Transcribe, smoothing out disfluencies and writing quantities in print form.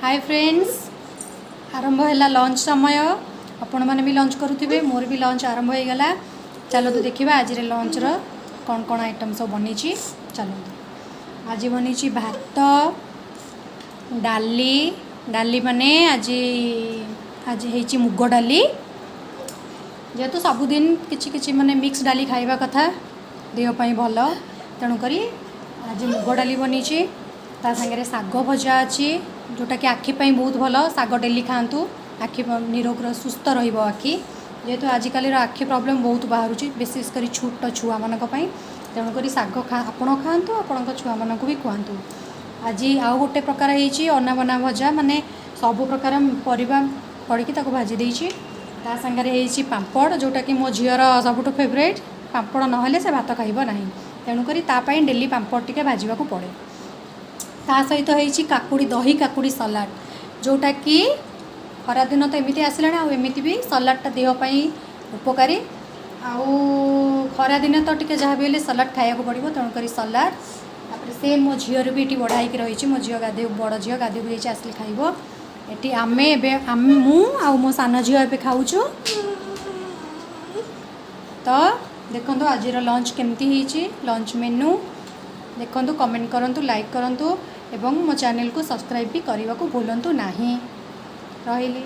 ହାଏ friends, ଆରମ୍ଭ ହେଲା launch ସମୟ। ଆପଣମାନେ ବି ଲଞ୍ଚ କରୁଥିବେ, ମୋର ବି ଲଞ୍ଚ ଆରମ୍ଭ ହେଇଗଲା। ଚାଲନ୍ତୁ ଦେଖିବା ଆଜିର ଲଞ୍ଚର କ'ଣ କ'ଣ ଆଇଟମ୍ ସବୁ ବନେଇଛି। ଚାଲନ୍ତୁ, ଆଜି ବନେଇଛି ଭାତ, ଡାଲି। ଡାଲି ମାନେ ଆଜି ଆଜି ହେଇଛି ମୁଗ ଡାଲି। ଯେହେତୁ ସବୁଦିନ କିଛି କିଛି ମାନେ ମିକ୍ସ ଡାଲି ଖାଇବା କଥା, ଦେହ ପାଇଁ ଭଲ, ତେଣୁକରି ଆଜି ମୁଗ ଡାଲି ବନେଇଛି। ତା ସାଙ୍ଗରେ ଶାଗ ଭଜା ଅଛି, ଯେଉଁଟାକି ଆଖି ପାଇଁ ବହୁତ ଭଲ। ଶାଗ ଡେଲି ଖାଆନ୍ତୁ, ଆଖି ନିରୋଗ, ସୁସ୍ଥ ରହିବ ଆଖି। ଯେହେତୁ ଆଜିକାଲିର ଆଖି ପ୍ରୋବ୍ଲେମ୍ ବହୁତ ବାହାରୁଛି, ବିଶେଷ କରି ଛୋଟ ଛୁଆମାନଙ୍କ ପାଇଁ, ତେଣୁକରି ଶାଗ ଆପଣ ଖାଆନ୍ତୁ, ଆପଣଙ୍କ ଛୁଆମାନଙ୍କୁ ବି ଖୁଆନ୍ତୁ। ଆଜି ଆଉ ଗୋଟେ ପ୍ରକାର ହେଇଛି ଅନାବନା ଭଜା, ମାନେ ସବୁ ପ୍ରକାର ପରିବା ପଡ଼ିକି ତାକୁ ଭାଜି ଦେଇଛି। ତା ସାଙ୍ଗରେ ହେଇଛି ପାମ୍ପଡ଼, ଯେଉଁଟାକି ମୋ ଝିଅର ସବୁଠୁ ଫେଭରାଇଟ୍। ପାମ୍ପଡ଼ ନହେଲେ ସେ ଭାତ ଖାଇବ ନାହିଁ, ତେଣୁକରି ତା ପାଇଁ ଡେଲି ପାମ୍ପଡ଼ ଟିକେ ଭାଜିବାକୁ ପଡ଼େ। ତା ସହିତ ହେଇଛି କାକୁଡ଼ି, ଦହି କାକୁଡ଼ି ସଲାଡ଼, ଯେଉଁଟାକି ଖରାଦିନ ତ ଏମିତି ଆସିଲାଣି, ଆଉ ଏମିତି ବି ସଲାଡ଼ଟା ଦେହ ପାଇଁ ଉପକାରୀ। ଆଉ ଖରାଦିନେ ତ ଟିକେ ଯାହା ବି ହେଲେ ସଲାଡ଼ ଖାଇବାକୁ ପଡ଼ିବ, ତେଣୁକରି ସଲାଡ଼। ତାପରେ ସେ ମୋ ଝିଅର ବି ଏଠି ବଢ଼ା ହେଇକି ରହିଛି। ମୋ ଝିଅ ଗାଧୋଇ, ବଡ଼ ଝିଅ ଗାଧୋଇକୁ ଯାଇଛି, ଆସିଲେ ଖାଇବ। ଏଠି ଆମେ ଏବେ ଆମେ ମୁଁ ଆଉ ମୋ ସାନ ଝିଅ ଏବେ ଖାଉଛୁ। ତ ଦେଖନ୍ତୁ ଆଜିର ଲଞ୍ଚ କେମିତି ହେଇଛି। ଲଞ୍ଚ ମେନୁ ଦେଖନ୍ତୁ, କମେଣ୍ଟ କରନ୍ତୁ, ଲାଇକ୍ କରନ୍ତୁ ଏବଂ ମୋ ଚ୍ୟାନେଲକୁ ସବସ୍କ୍ରାଇବ୍ ବି କରିବାକୁ ଭୁଲନ୍ତୁ ନାହିଁ। ରହିଲି।